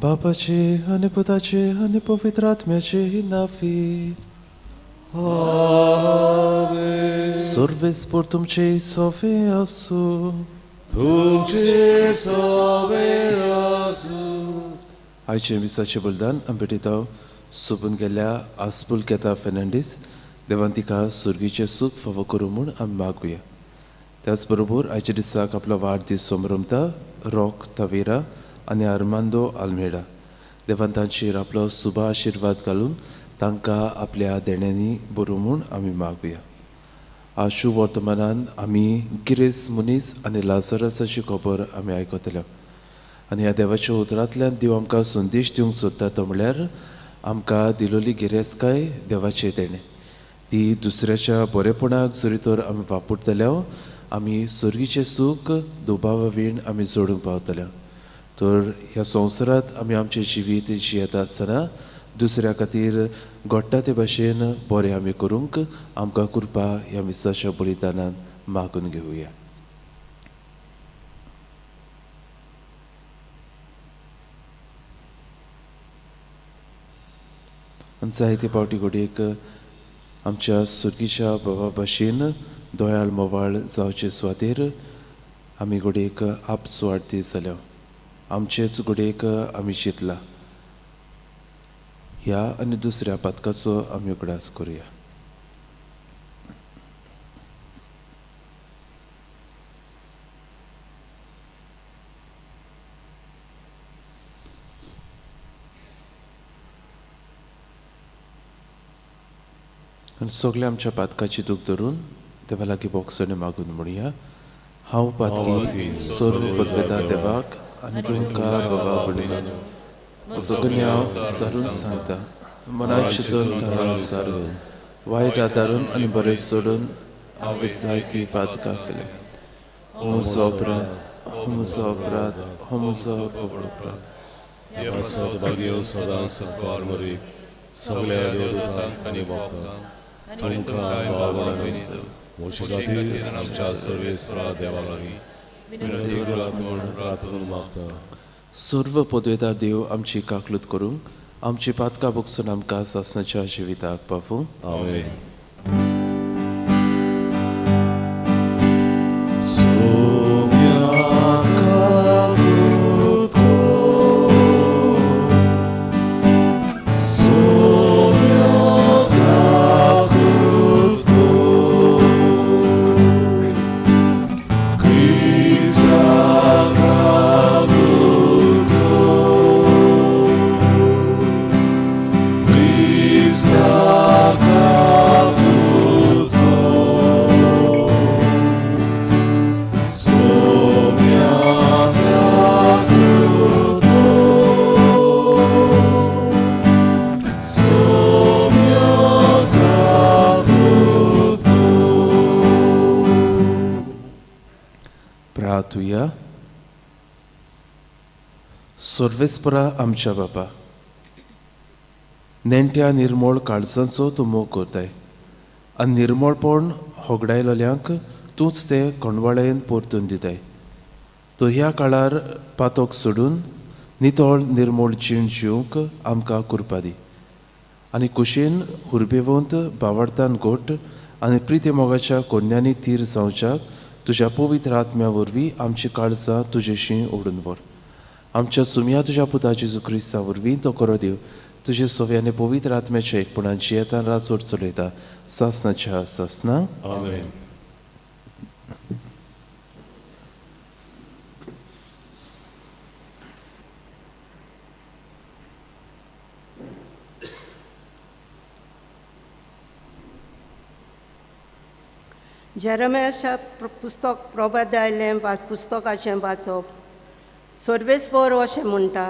बापाचे आनी पुताचे आनी पवित्र आत्म्याचे नांवी. आमेन. सर्वेस्पर तुमचे सोवे आसूं. तुमचे सोवे आसूं. आयचे मिसाचें बलिदान आमी भेटयता सोबून गेल्ल्या आस्पुल केता फेर्नांडीस देवान तिका सुर्गीचें सूख फावो करूं म्हूण आमी मागुया. त्याच बरोबर आयच्या दिसाक आपलो वाडदीस समरमता रॉक तवेरा आनी आर्मांदो आल्मेडा देवान तांचेर आपलो सुबा आशिर्वाद घालून तांकां आपल्या देण्यांनी बरोवं म्हूण आमी मागुया. आशू वर्तमानान आमी गिरेस्त मनीस आनी लाजरसाची खबर आमी आयकतले आनी ह्या देवाच्या उतरांतल्यान देव आमकां संदेश दिवंक सोदता तो म्हळ्यार आमकां दिलोली गिरेस्तकाय देवाचें देणें ती दुसऱ्याच्या बरेपणाक जरी तर आमी वापरतले आमी सर्गीचें सूख दुबावा वीण आमी जोडूंक पावतले. तर ह्या संवसारांत आमी आमचें जिवीत जियेता आसतना दुसऱ्या खातीर घडटा ते भाशेन बरें आमी करूंक आमकां कृपा ह्या मिसाच्या बलिदानान मागून घेवया. आनी जायते फावटी घडयेक आमच्या सुर्गीच्या बाबा भाशेन दोयाळ मोवाळ जावचे सुवातेर आमी घडयेक आपसुवार्थी जाल्या, आमचेच घडयेक आमी चिंतला. ह्या आनी दुसऱ्या पातकाचो आमी उगडास करुया. आनी सगल्या आमच्या पातकाची दूख धरून देवा लागीं बोगसणें मागून म्हणया, हांव पातकी सर्व पदवेता देवाक आनी तुमकां बाबा भयणांनो म्हजो गुन्यांव सारून सांगता, मनात चिंतून थारावन सारून वायट आदारून आनी बरें सोडून हांवें जायतीं पातकां केल्या. हो म्हजो अपराध, हो म्हजो अपराध, हो म्हजो व्हड अपराध. सगळ्या देवदूतांक आनी भक्तांक तुमकां बाबा भयणींनो म्हजे खातीर आमच्या सर्वेस्परा देवा लागीं विनंती करात म्हूण प्रार्थना मागता. सर्व पदवेदार देव आमची काकलूत करूंक आमची पातकां भोगसून आमकां सासणाच्या जिविताक पावूं. आमेन. सर्वेस्परा आमच्या बापा, नेण्ट्या निर्मळ काळजांचो तूं मोग करताय आनी निर्मळपण होगडायलोल्यांक तूंच ते कोंडवाळेन परतून दिताय. तूं ह्या काळार पातोक सोडून नितळ निर्मळ जीण जिवंक आमकां कृपा दी आनी कुशीन हुरबेवंत बावडतान गोट आनी प्रिती मोगाच्या कोन्यांनी तीर जावच्याक तुज्या पवित्र आत्म्या वरवीं आमची काळजां तुजेशी ओडून व्हर. आमच्या सुमया तुज्या पुता जेजू क्रिस्ता वरवीं तो करो देव तुजे सोव्याने पवित्र आत्म्याच्या एकपणान जियेतान राजवट चलयता सासनाच्या सासना. आमेन. जेरेमियाच्या पुस्तक प्रबोधायलें पुस्तकाचें वाचप. सर्वेस्पर अशें म्हणटा,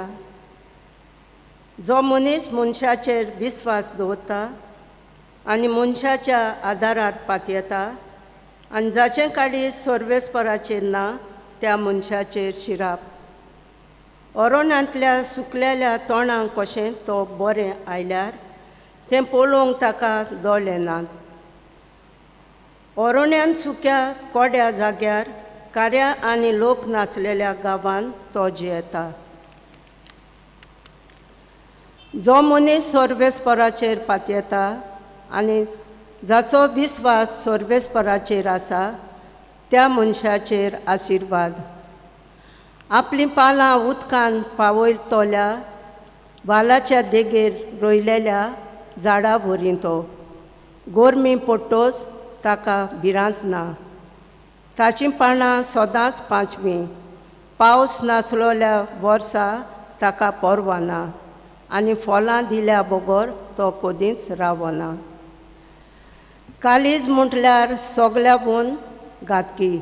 जो मनीस मनशाचेर विस्वास दवरता आनी मनशाच्या आदारार पातयेता आनी जाचें काळीज सर्वेस्पराचेर ना त्या मनशाचेर शिराप. ओरोनांतल्या सुकलेल्या तोंडाक कशें तो बरें आयल्यार तें पळोवंक ताका दोळे नात. ओरोण्यान सुक्या कोड्या जाग्यार कार्या आनी लोक नासलेल्या गांवान तो जियेता. जो मनीस सर्वेस्पराचेर पातयेता आनी जाचो विस्वास सर्वेस्पराचेर आसा त्या मनशाचेर आशिर्वाद. आपलीं पालां उदकान पावयतल्या वालाच्या देगेर रोयलेल्या झाडा वरी तो गोरमी पडटोच ताका भिरांत ना. ताचीं पानां सदांच पांचवीं. पावस नासलोल्या वर्सा ताका पर्वा ना आनी फळां दिल्या बगर तो कदींच रावना. कालीज म्हटल्यार सगल्याहून घातकी,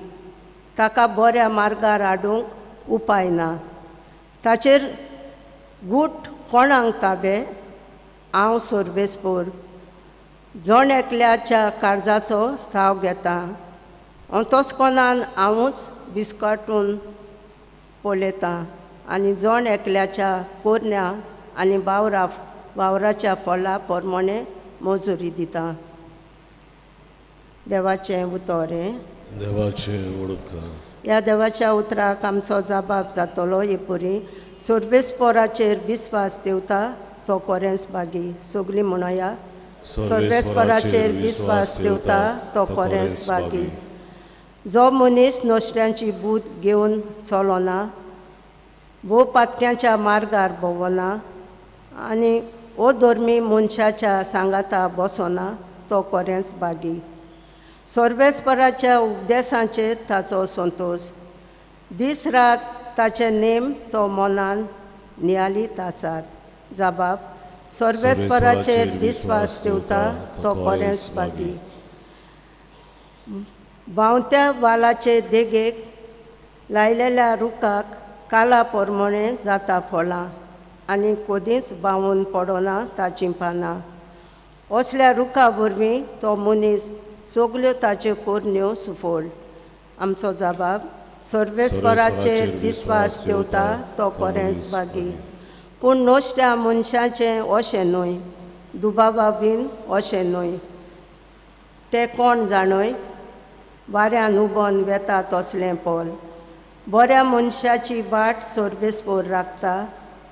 ताका बऱ्या मार्गार हाडूंक उपाय ना. ताचेर गूट कोणाक ताबे? हांव सर्वेस्पर जण एकल्याच्या काळजाचो थाव घेता. अंतस्कोनान हांवूच विस्काटून पळयतां आनी जण एकल्याच्या कोरण्या आनी वावराच्या फळा प्रमाणे मजुरी दिता. देवाचें उतर हें. देवाचें उडका. ह्या देवाच्या उतराक आमचो जबाब जातलो हे परी सर्वेस्पराचेर विस्वास देवता तो कोरेंच बागी. सगळीं म्हणोया, सर्वेस्पराचेर विस्वास देवता तो कोरेंच बागी. जो मनीस नश्ट्यांची बूद घेवन चलना वो पातक्यांच्या मार्गार भोंवना आनी ओ धर्मी मनशाच्या सांगाता बसना तो कोरेंच बागी. सर्वेस्पराच्या उपदेसांचेर ताचो संतोश. दीस रात ताचे नेम तो मनान नियालीत आसात. जबाब, सर्वेस्पराचेर विस्वास देवता तो कोरेंच बागी. व्हांवत्या वालाचे देगेक लायलेल्या रुखाक काला प्रमाणे जाता फळां आनी कदींच बावून पडना ताचीं पानां. असल्या रुखा वरवीं तो मनीस सगल्यो ताच्यो कोरण्यो सुफळ. आमचो जबाब, सर्वेस्पराचेर विस्वास देवता तो कोरेंच बागी. पूण नश्ट्या मनशाचें अशें न्हय, दुबावा बीन अशें न्हय. ते कोण जाणय वाऱ्यान उबोन वेता तसलें पोल. बऱ्या मनशाची वाट सर्वेस्पर राखता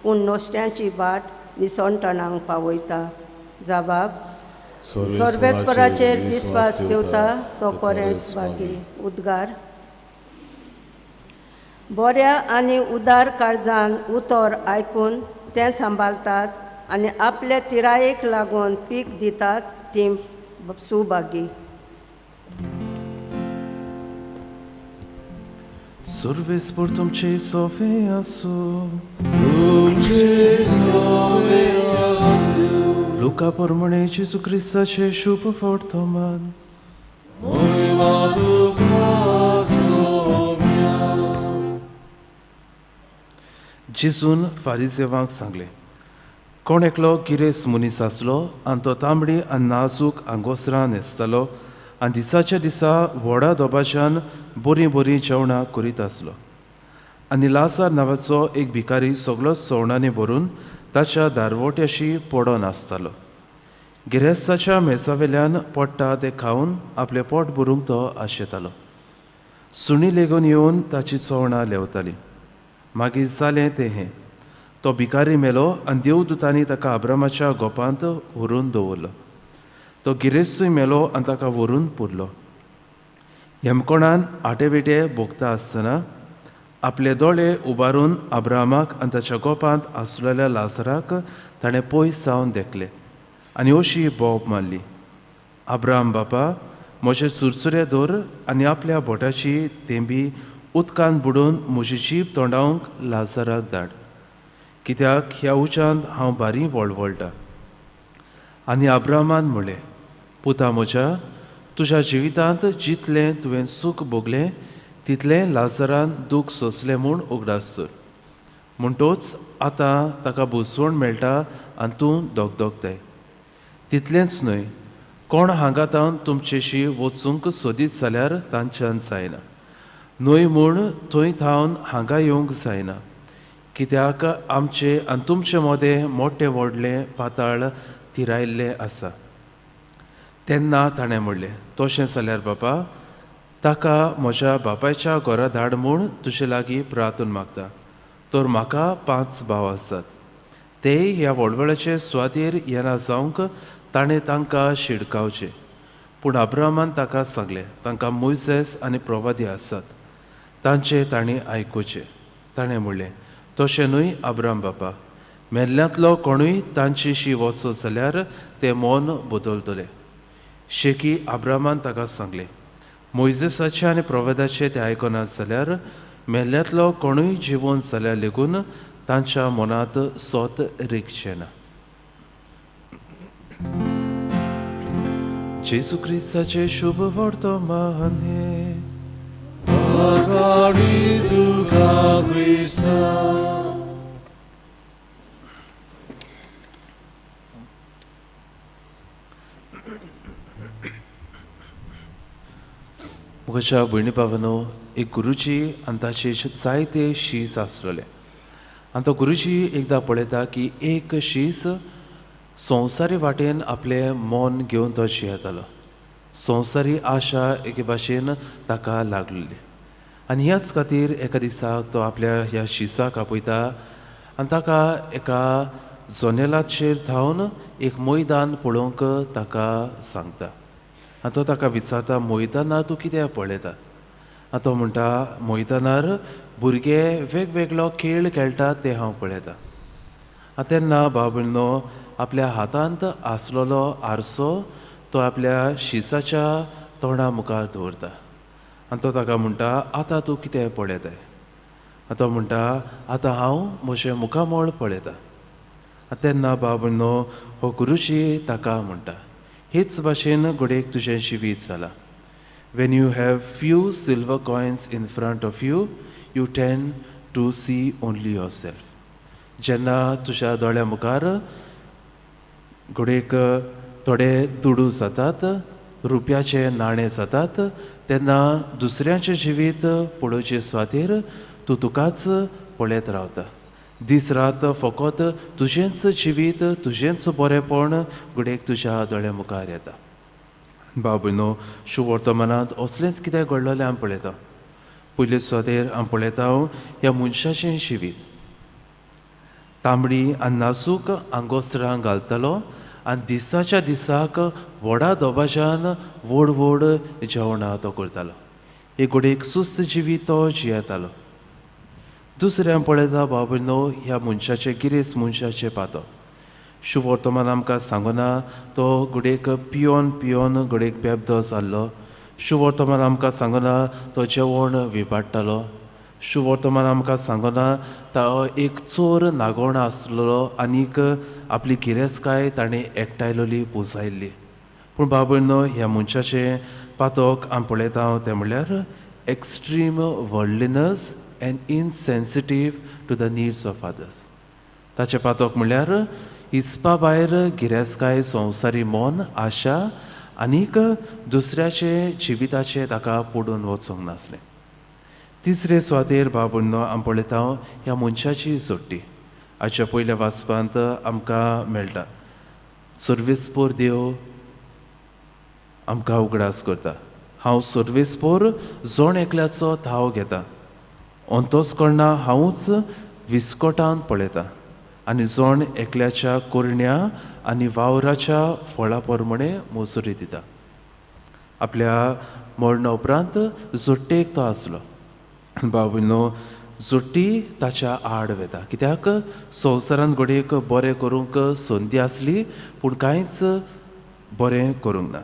पूण नश्ट्यांची वाट निसणटणांक पावयता. जबाब, सर्वेस्पराचेर विस्वास देवता तो कोरेंच बागी. उद्गार, बऱ्या आनी उदार काळजान उतर आयकून तें सांबाळतात आनी आपले तिरायेक लागून पीक दितात ती सुभागी. सर्वेस्पर तुमचे सोवे आसूं. तुमचे सोवे आसूं. लुका प्रमाणे जेजू क्रिस्ताचें शुभ वर्तमान. महिमा तुका सोम्या. जेजून फारिजेवांक सांगलें, कोण एकलो गिरेस्त मनीस आसलो आनी तो तांबडी आनी नाजूक आंगोसरां न्हेसतालो आनी दिसाच्या दिसा व्हडा दबाज्यान बरीं बरीं जेवणां करीत आसलो. आनी लाजार नांवाचो एक भिकारी सगळोच सवणांनी भरून ताच्या दारवट्याशी पडोन आसतालो. गिरेस्ताच्या मेजावेल्यान पडटा तें खावन आपलें पोट भरूंक तो आशेतालो. सुणी लेगून येवन ताची चवणां लेवताली. मागीर जालें तें हें, तो भिकारी मेलो आनी देवदुतांनी ताका अब्रामाच्या गोपांत व्हरून दवरलो. तो गिरेस्तूय मेलो आनी ताका व्हरून पुरलो. हेमकोणान आटेविटे भोगता आसतना आपले दोळे उबारून अब्रामाक आनी ताच्या गोपांत आसलेल्या लाजराक ताणें पयस जावन देखले आनी अशी बोब मारली, अब्राम बापा, म्हजे चुरचुरे दवर आनी आपल्या बोटाची तेंबी उदकांत बुडोवन म्हजी जीब तोंडावंक लाजराक धाड, कित्याक ह्या उच्यांत हांव बारी वळवळटा. आनी अब्रामान म्हणलें, पुता म्हज्या, तुज्या जिवितांत जितलें तुवें सूख भोगलें तितलें लाजरान दूख सोंसलें म्हूण उगडास दवर. म्हणटोच आतां ताका बुजवण मेळटा आनी तूं दगदगताय. तितलेंच न्हय, कोण हांगा तावन तुमचेशी वचूंक सोदीत जाल्यार तांच्यान जायना, न्हय म्हूण थंय थावन हांगा येवंक जायना, कित्याक आमचे आनी तुमचे मदें मोटें व्हडलें पाताळ थिरायल्लें आसा. तेन्ना ताणें म्हणलें, तशें जाल्यार बापा, ताका म्हज्या बापायच्या घरा धाड म्हूण तुजे लागीं प्रार्थून मागता. तर म्हाका 5 भाव आसात, तेय ह्या वळवळाचे सुवातेर येना जावंक ताणें तांकां शिडकावचें. पूण अब्राहमान ताका सांगलें, तांकां मोयसेस आनी प्रवादी आसात, तांचें तांणी आयकुचें. ताणें म्हणलें, तशें न्हय अब्राहम बापा, मेल्ल्यांतलो कोणूय तांचेशी वचत जाल्यार ते मन बदलतले. शेकी अब्राहमान ताका सांगलें, मोयजेसाचें आनी प्रवादाचें ते आयकनात जाल्यार मेल्ल्यांतलो कोणूय जिवन जाल्यार लेगून तांच्या मनांत सोत रिगचें ना. जेजू क्रिस्ताचें शुभ वर्तमान हें. म्हज्या भयणी भावांनो, एक गुरुजी आनी ताचे जायते शीस आसलेले. आनी तो गुरुजी एकदां पळयता की एक शीस संवसारी वाटेन आपलें मन घेवन तो जियेतालो. संवसारी आशा एके भाशेन ताका लागलेली आनी ह्याच खातीर एका दिसाक तो आपल्या ह्या शिसाक आपयता आनी ताका एका जनेलाचेर धांवन एक मैदान पळोवंक ताका सांगता. आनी तो ताका विचारता, मैदानार तूं कितें पळयता? आनी तो म्हणटा, मैदानार भुरगे वेगवेगळो खेळ खेळटात ते हांव पळयता. आनी तेन्ना बाबुलनो आपल्या हातांत आसलेलो आरसो तो आपल्या शिसाच्या तोंडा मुखार दवरता आनी तो ताका म्हणटा, आतां तूं कितें पळयताय? आनी तो म्हणटा, आतां हांव म्हजें मुखामळ पळयता. आनी तेन्ना बाबुलनो हो गुरुजी ताका म्हणटा, हेच भाशेन घडयेक तुजें जिवीत जालां. When you have few silver coins in front of you, you tend to see only yourself. जेन्ना तुज्या दोळ्या मुखार घडयेक थोडे दुडू जातात, रुपयाचे नाणे जातात, तेन्ना दुसऱ्याचें जिवीत पळोवचे सुवातेर तूं तुकाच पळयत रावता. दीस रात फकत तुजेंच जिवीत, तुजेंच बरेंपण घडयेक तुज्या दोळ्या मुखार येता. बाबुनो, शुवर्तमानांत असलेंच कितें घडलेलें आमी पळयता. पयले सुवातेर आमी पळयता ह्या मनशाचें जिवीत. तांबडी आनी नाजूक आंगोस्त्रां घालतालो आनी दिसाच्या दिसाक व्हडा दबाज्यान व्हड व्हड जेवणां तो करतालो. एक घडयेक सुस्त जिवीत तो जियेतालो. दुसरें आमी पळयता बाबुनो, ह्या मनशाचें गिरेस्त मनशाचें पातो. शुवर्तमान आमकां सांगना तो घडयेक पियोन पियोन घडयेक बेबदो जाल्लो. शुवर्तमान आमकां सांगना तो जेवण विबाडटालो. शुवर्तमान आमकां सांगना तो एक चोर नागोवणा आसलेलो आनीक आपली गिरेस्तकाय ताणें एकठांयलोली पुंजायल्ली. पूण बाबुनो, ह्या मनशाचें पातक आमी पळयता तें म्हणल्यार extreme worldliness and insensitive to the needs of others. ताचें पातक म्हणल्यार हिसपा भायर गिरेस्तकाय, संवसारी मन, आशा आनीक दुसऱ्याचे जिविताचें ताका पडून वचूंक नासलें. तिसरे सुवातेर बाबुनो आमी पळयता ह्या मनशाची जोडटी. आजच्या पयल्या वाचपांत आमकां मेळटा सर्वेस्पोर देव आमकां उगडास करता, हांव सर्वेस्पोर जण एकल्याचो थाव घेता, अंतोच कडना हांवूच विस्कोटान पळयता आनी जण एकल्याच्या करण्या आनी वावराच्या फळा प्रमाणे मजुरी दिता. आपल्या मरणा उपरांत जोट्टेक तो आसलो. बाबूनो जोट्टी ताच्या आड वेता, कित्याक संवसारांत घडयेक बरें करूंक संदी आसली पूण कांयच बरें करूंक ना.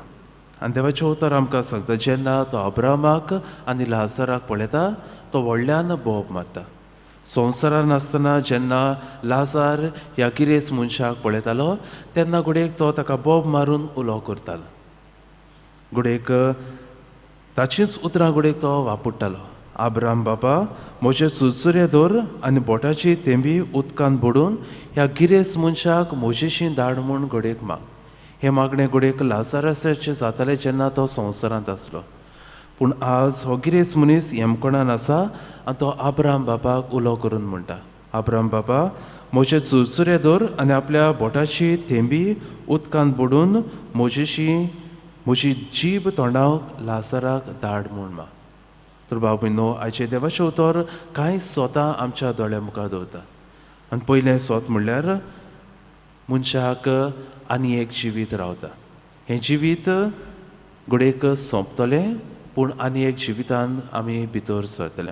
आनी देवाचें उतर आमकां सांगता जेन्ना तो अब्राहमाक आनी लाजाराक पळयता तो व्हडल्यान बोब मारता. संवसारान आसतना जेन्ना लाजार ह्या गिरेस्त मनशाक पळयतालो तेन्ना घडयेक तो ताका बोब मारून उलो करतालो. घडयेक ताचींच उतरां घडयेक तो वापरतालो, आब्राम बाबा म्हजे चुरचुरे दवर आनी बोटाची तेंबी उदकान बुडून ह्या गिरेस्त मनशाक म्हजेशी धाड म्हूण घडयेक माग. हें मागणें घडयेक लाजाराचें जातालें जेन्ना तो संवसारांत आसलो. पूण आज हो गिरेस्त मनीस यमकोणान आसा आनी तो आब्राम बाबाक उलो करून म्हणटा, आब्राम बाबा म्हजे चुरचुरे दवर आनी आपल्या बोटाची थेंबी उदकान बुडून म्हजेशी म्हजी जीब तोंडाक लाजाराक धाड म्हूण माग. तर बाबूनो आयचे देवाचें उतर कांय सोतां आमच्या दोळ्या मुखार दवरता. आनी पयलें सोत म्हणल्यार मनशाक आनी एक जिवीत रावता. हें जिवीत घडयेक सोंपतलें पूण आनी एक जिवितान आमी भितर सरतले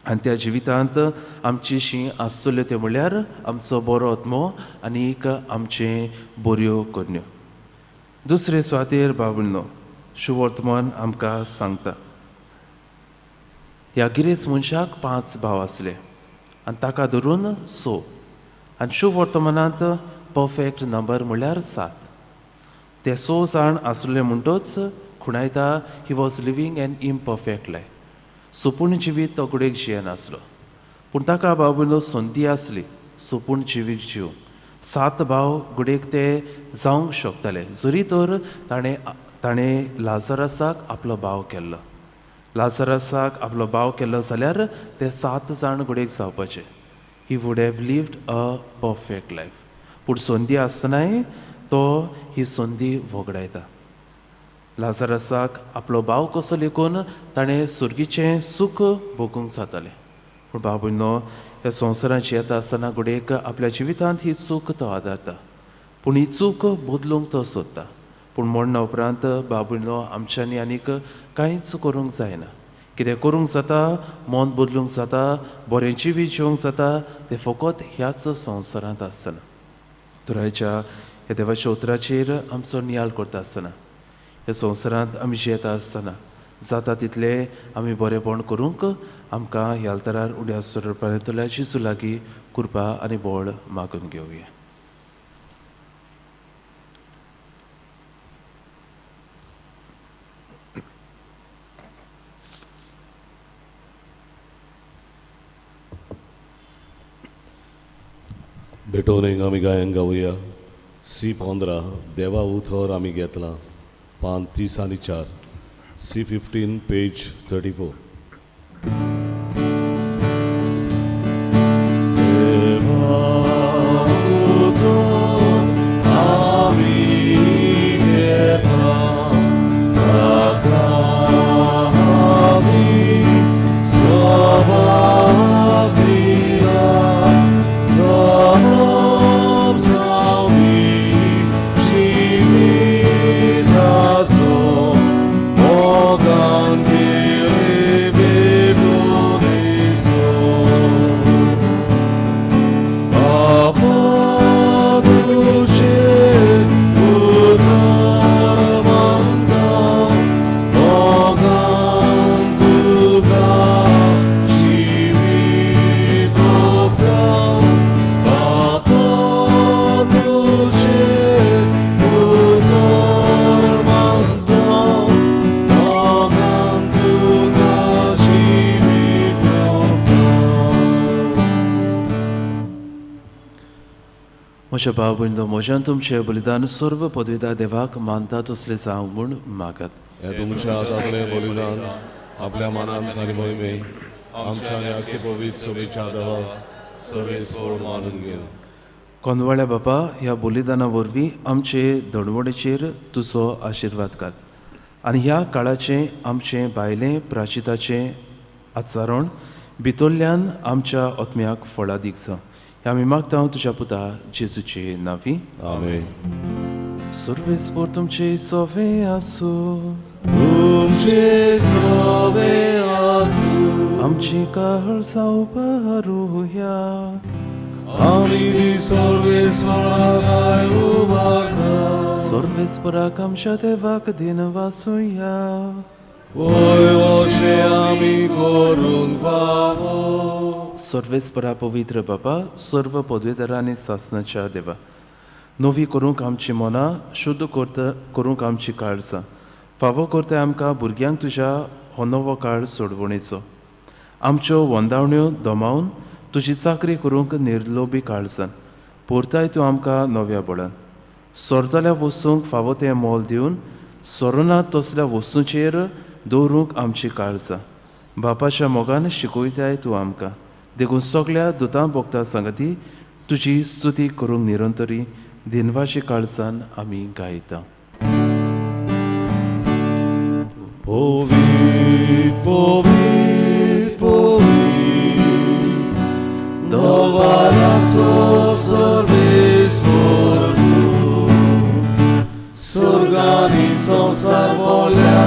आनी त्या जिवितांत आमची शी आसतल्यो त्यो म्हणल्यार आमचो बरो आत्मो आनीक आमचे बऱ्यो करण्यो. दुसरे सुवातेर बाबुल्नो शुवर्तमान आमकां सांगता ह्या गिरेस्त मनशाक 5 भाव आसले आनी ताका धरून 6. आनी शुवर्तमानांत परफेक्ट नंबर म्हणल्यार 7. ते 6 जाण आसले म्हणटच खुणायता he was living an imperfect life. सोपूण जिवीत तो घडयेक जियेनासलो पूण ताका बाबूलो संदी आसली सोपूण जिवीत जिवंक. 7 भाव घडयेक ते जावंक शकताले जरी तर ताणें लाजारसाक आपलो भाव केल्लो. लाजारसाक आपलो भाव केल्लो जाल्यार ते 7 जाण घडयेक जावपाचे. He would have lived a perfect life. पूण संदी आसतनाय तो ही संदी वगडायता. लाजारसाक आपलो भाव कसो लेखून ताणें सुर्गीचें सूख भोगूंक जातालें. पूण बाबूनो ह्या संवसारांत जियेता आसतना घडयेक आपल्या जिवितांत ही चूक तो आदारता पूण ही चूक बदलूंक तो सोदता. पूण मरणा उपरांत बाबूनो आमच्यांनी आनीक कांयच करूंक जायना. कितें करूंक जाता, मन बदलूंक जाता, बरें जिवीत जिवंक जाता तें फकत ह्याच संवसारांत आसतना. तर आयच्या ह्या देवाच्या उतराचेर आमचो नियाळ करता आसतना ह्या संवसारांत आमी जियेता आसतना जाता तितलें आमी बरेंपण करूंक आमकां ह्या आल्तारार उड्या स्वरुपांतल्या जेजू लागीं कृपा आनी बळ मागून घेवया. भेटोवणेक आमी गायन गावया सी 15 देवा उथर आमी घेतला पान 30 आनी 4 सी 15 पेज 34. म्हज्या भाव भयणींनो, म्हज्यान तुमचें बलिदान सर्व पदवीदार देवाक मानता तसलें जावं म्हूण मागात. हें तुमच्या हातांतलें बलिदान आपल्या मनान आनी मोहिमे आमच्या आनी आख्खे पवित्र सभेच्या देवाक सर्वेस्पर मानून घेवं. कोनवाळ्या बापा, ह्या बलिदाना वरवीं आमचे दणवणेचेर तुजो आशिर्वाद घाल आनी ह्या काळाचें आमचें भायलें प्राचिताचें आचारण भितरल्यान आमच्या आत्म्याक फळादीक जावं. आमी मागता तुज्या पुता जेजूचे नांवी. आमेन. सर्वेस्पर तुमचे सोवे आसूं. तुमचे सोबे आसूं. आमची काळजां उबारुया. आमी ती सर्वेस्पराक उबारता. सर्वेस्पराक आमच्या देवाक दिनवासुया. वय अशें आमी करूंक फावो. सर्वेस्परा पवित्र बापा, सर्व पदवेदारा आनी सासणाच्या देवा, नवी करूंक आमची मनां, शुद्ध करता करूंक आमची काळजां, फावो करता आमकां भुरग्यांक तुज्या हो नवो काळ सोडवणेचो. आमच्यो वंदावण्यो दमावन तुजी चाकरी करूंक निर्लोभी काळजान पुरताय तूं आमकां नव्या बळान. सोरतल्या वस्तूंक फावो तें मोल दिवन सोरना तसल्या वस्तूंचेर दवरूंक आमची काळजां बापाच्या मोगान शिकयताय तूं आमकां. देखून सगल्या दुतां भोगता सांगती तुजी स्तुती करूंक निरंतरी दिनवाची काळजान आमी गायता. पवित्र पवित्र पवित्र दवाराचो सर्वेस्पर तूं, स्वर्गानी संवसार बोल्या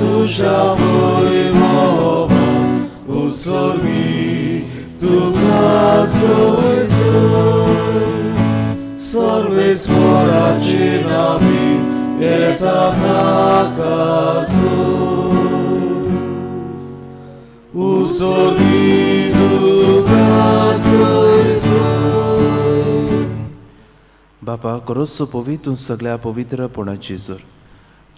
तुज्या वैभवान, उत्सर्गी तुका सोय सर्वेस्पराचे नामी येता ताका उत्सर्गी तुका सोय. बापा, करोसो पवित्र तूं सगळ्या पवित्रपणाची जोर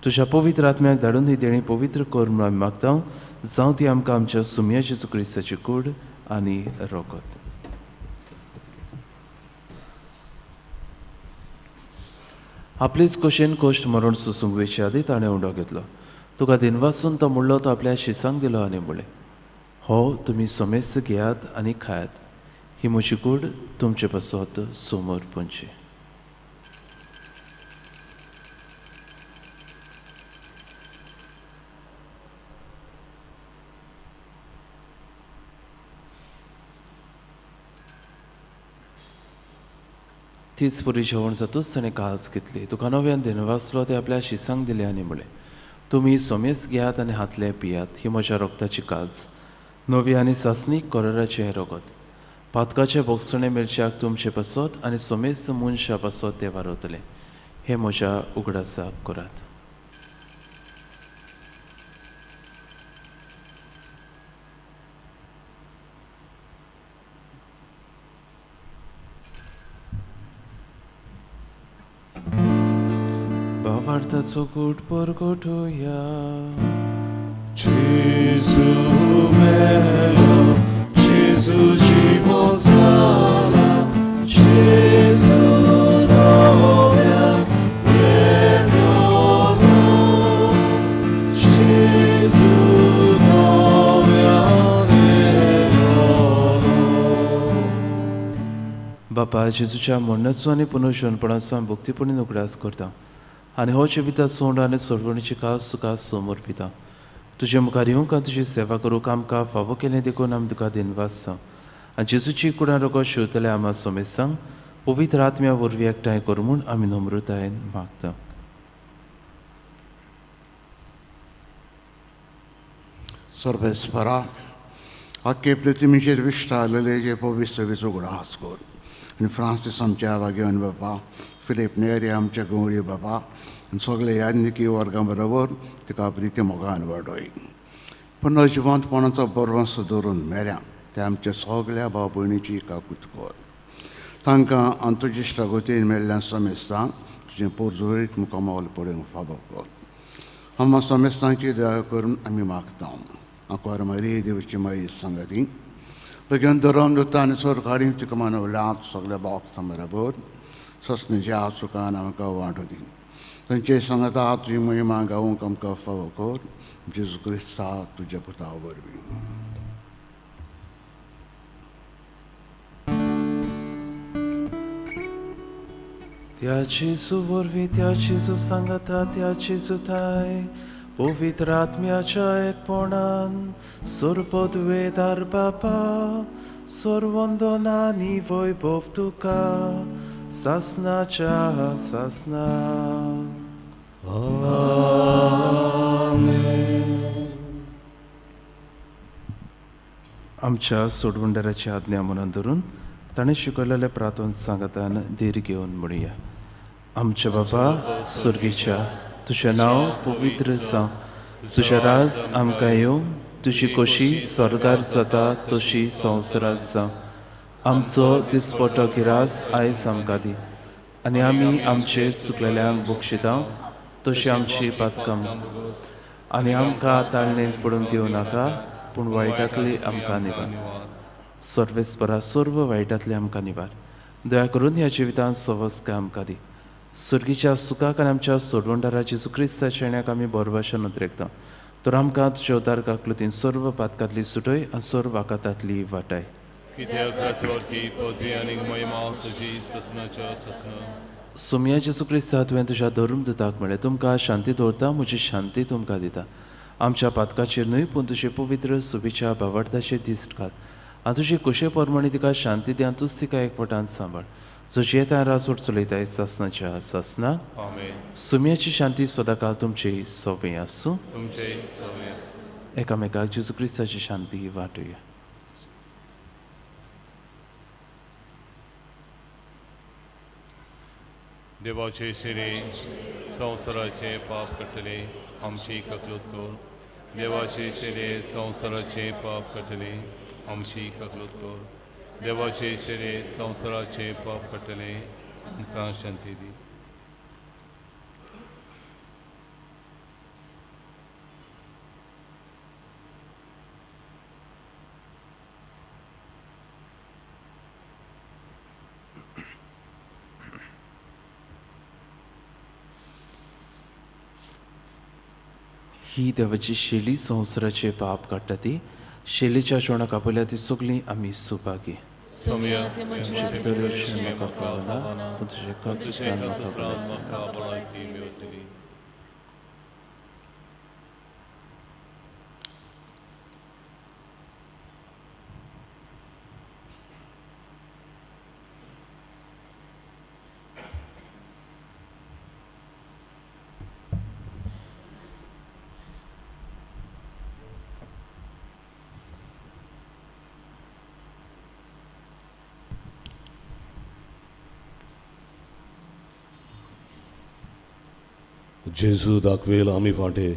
तुज्या पवित्र आत्म्याक धाडून ही देणी पवित्र कर म्हणून आमी मागता. जावं ती आमकां आमच्या सुमया जेजू क्रिस्ताची कूड आनी रोगत. आपलेच कशेन कश्ट मरण सोसूंक वेचे आदी ताणें उंडो घेतलो. तुका दिनवासून तो म्हणलो, तो आपल्या शिसांक दिलो आनी म्हणलें, हो तुमी समेस्त घेयात आनी खायात, ही म्हजी कूड तुमचे पासत समोर पुंची. तीच पुरी जेवण जातूच ताणें काज घेतली. तुका नव्यान दिनवासलो, ते आपल्या शिसांक दिले आनी म्हणलें, तुमी सोमेस घेयात आनी हातले पियात, ही म्हज्या रोगताची काज, नवी आनी सासणीक कराराचें हें रोगत. पातकाचे भोगसणे मेळच्याक तुमचे पासत आनी सोमेस्त मनशा पासत तें वारवतलें. हें म्हज्या उगडासाक करात. भावार्थाचो गूट परगटुया. जेजू मेलो, जेजू जिवो जाला, जेजू नव्यान येतलो, जेजू नव्यान येतलो. बापा, जेजूच्या मरणाचो आनी पुनर्जीवनपणाचो आमी भक्तीपणी उगडास करता आनी हो जिविता सोंड आनी सोडवणीची कास तुका समर्पिता. तुजे मुखार येवंक आनी तुजी सेवा करूंक आमकां फावो केलें देखून आमी तुका दिनवास सांग. आनी जेजूची कुडां रोगो शिवतले आमा सोमेसांक पवित्र आत्म्या वरवीं एकठांय कर म्हूण आमी नम्रतायेन मागता. सर्वेस्परा, आख्खे पृथ्वीचेर विश्रालेले जे पवित्र उगडास कर आनी फ्रांसीस आमच्या वागेवन बापा, फिलीप नेरी आमच्या गवळी बापा आनी सगळे याज्ञिकी वर्गां बरोबर तिका प्रिती मोगान वाडय. पुनर्जिवंतपणाचो बरवंस दवरून मेल्या ते आमच्या सगळ्या भाव भयणीची काकूत कर. तांकां आनी तुजे इश्टागतीन मेळ्ळ्या समेस्तांक तुजें पोरजोरीत मुखामोल पळोवंक फावो कर. आम्हा समेस्तांची दया करून आमी मागता. आंकवार मारी देवची माई सांगती बेगीन धरम दुता आनी सरकारी तुका मानवल्या सगळ्या भक्तां बरोबर ससनेच्या सुखान आमकां वांटो दी. तांचे सांगता तुजी महिमा गावंक आमकां फावो कर. जेजू क्रिस्ता तुज्या पुता वरवीं. त्या जेजू वरवीं, त्या जेजू सांगता, त्या जेजू थाय पवित्र आत्म्याच्या एकपणान सर्वपदवेदार बापा, सर्वंदनानी वैभव तुका सासनाच्या सासना. आमेन. आमच्या सोडवणदाराची आज्ञा म्हणून धरून ताणें शिकयलेलें प्रार्थन सांगातान धीर घेवन म्हणुया. आमच्या बाबा सुर्गीच्या, तुजें नांव पवित्र जावं, तुजें राज आमकां येवं, तुजी खोशी स्वर्गार जाता तशी संवसारांत जावं. आमचो दिसपटो गिरास आयज आमकां दी आनी आमी आमचेर चुकलेल्यांक बक्षिता तशी आमची पातकां आनी आमकां ताळणेंत पडूंक दिवं नाका, पूण वायटांतली आमकां निवार. सर्वेस्परा सर्व वायटांतली आमकां निवार. दया करून ह्या जिवितांत सवस्काय आमकां दी. सुर्गीच्या सुखाक आनी आमच्या सोडवणदारा जेजू क्रिस्ताच्या येण्याक आमी बरवाशेन उतरेकता. तर आमकां तुज्या उदार काकलुतीन सर्व पातकांतली सुटय आनी सर्व आकातांतली वाटाय. सोमया जेजू क्रिस्ता, तुवें तुज्या धर्म दुताक म्हळें, तुमकां शांती दवरता, म्हजी शांती तुमकां दिता. आमच्या पातकाचेर न्हय पूण तुजे पवित्र सुबीच्या भावार्थाचेर दिश्ट घाल आनी तुजे कुशे प्रमाणे तिका शांती दी आनी तूंच तिका एकवटान सांबाळ, जो जियेता राजवट चलयताय सासनाच्या सासना. सुम्याची शांती सदांकाळ तुमची सवय आसूं. एकामेकाक जेजू क्रिस्ताची शांती वांटुया. देवाचे शिरे संवसाराचे पाप काडटले आमची ककलूत कर. देवाचे शिरे संवसाराचे पाप काडटले आमची ककलूत कर. देवाचे शिरे संवसाराचे पाप काडटले आमकां शांती दी. ही देवाची शेली संवसाराचे पाप काडटा ती शेलीच्या जेवणाक आपयल्या ती सगळीं आमी सुभागी. जेजू दाखवेल आमी फांटे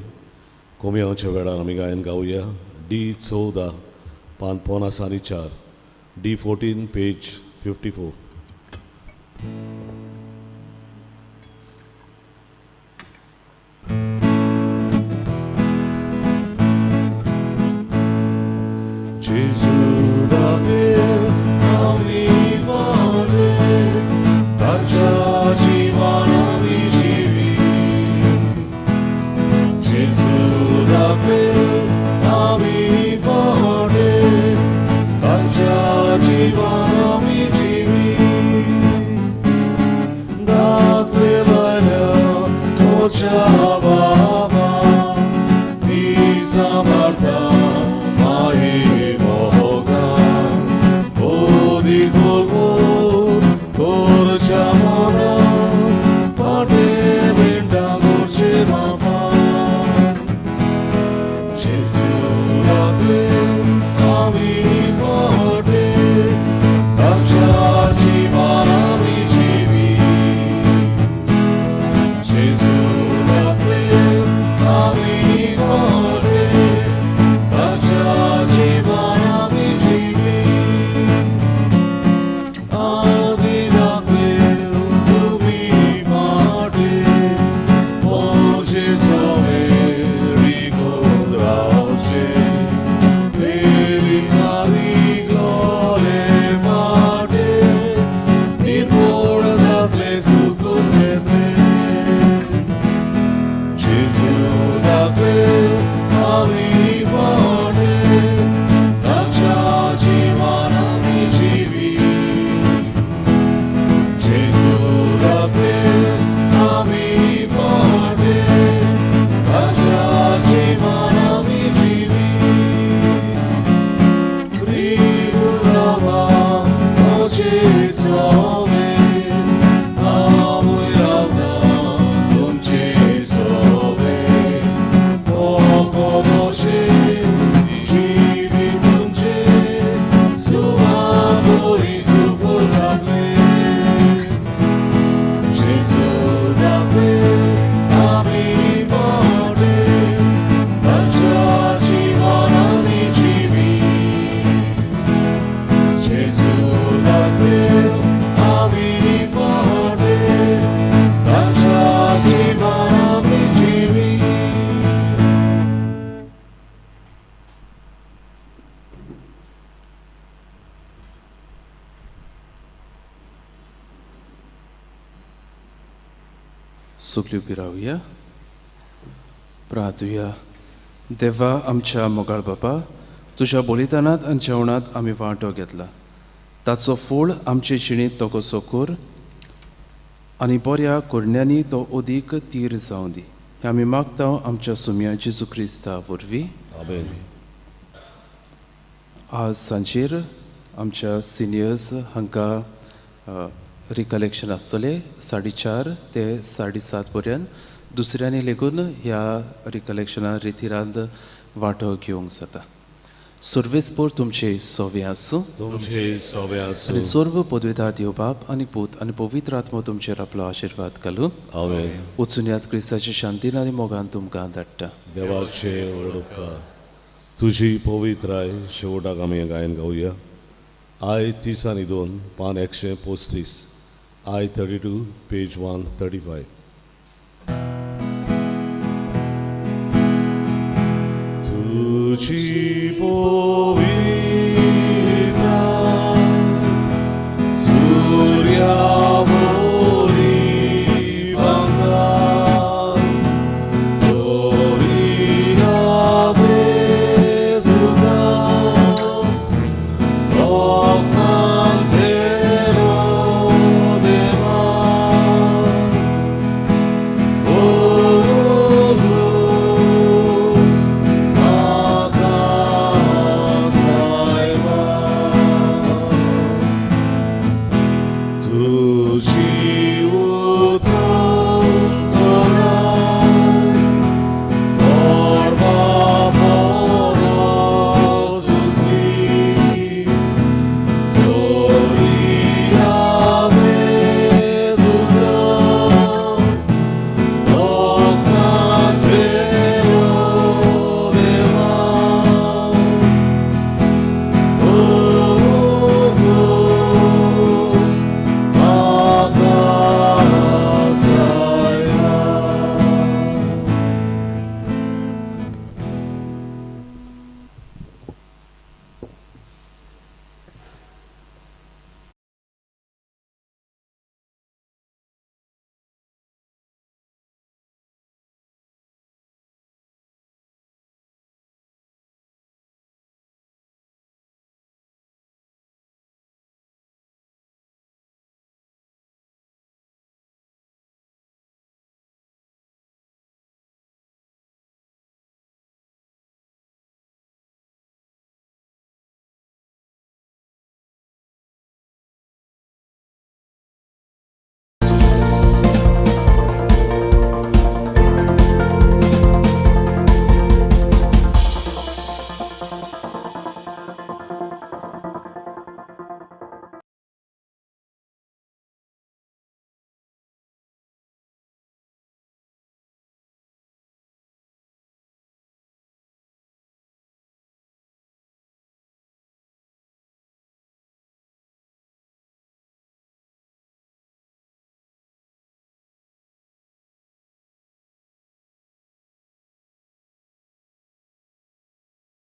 कोमियांच्या वेळार आमी गायन गावया. डी 14 पान 54, डी 14 पेज 54. जेजू दाखवेल आमी फांटे ताच्या जिवान आमी जिवी. आमी फाटे ताच्या जिवान आमी जिवी. दाखवेल्या तुज्या बाबा ती सांबाळटा माही मोगान. ओदी कोर कोरच्या मनान फाटे मिण्टा गोरचे बाबा. जीवन आमी जिवी. जेजू दाखवेल सगळी उबी रावया, प्रार्थुया. देवा आमच्या मोगाळ बापा, तुज्या बलिदानांत आनी जेवणांत आमी वांटो घेतला, ताचो फूळ आमचे जिणेंत तो कसो कर आनी बऱ्या करण्यांनी तो अदीक तीर जावं दी. हें आमी मागता आमच्या सुम्या जेजू क्रिस्ता वरवीं. आमेन. आज सांजेर आमच्या सिनियर्स हांकां रिकलेक्शन आसतलें 4:30 ते 7:30 पर्यंत. दुसऱ्यांनी लेगून ह्या रिकलेक्शना रितीरांत वांटो घेवंक जाता. सर्वेस्पोर तुमचे सोवे आसूं. तुमचे सोवे आसूं. आनी सर्व पदवेदार देव बाप आनी पूत आनी पवित्र आत्मो तुमचेर आपलो आशिर्वाद घालून. आमेन. वचून यात क्रिस्ताची शांतीन आनी मोगान तुमकां धाडटा. देवाचे व्हड उपकार. तुजी पवित्राय. शेवटाक आमी हें गायन गावया. I 32, पान 135, I 32, page 135. तुजी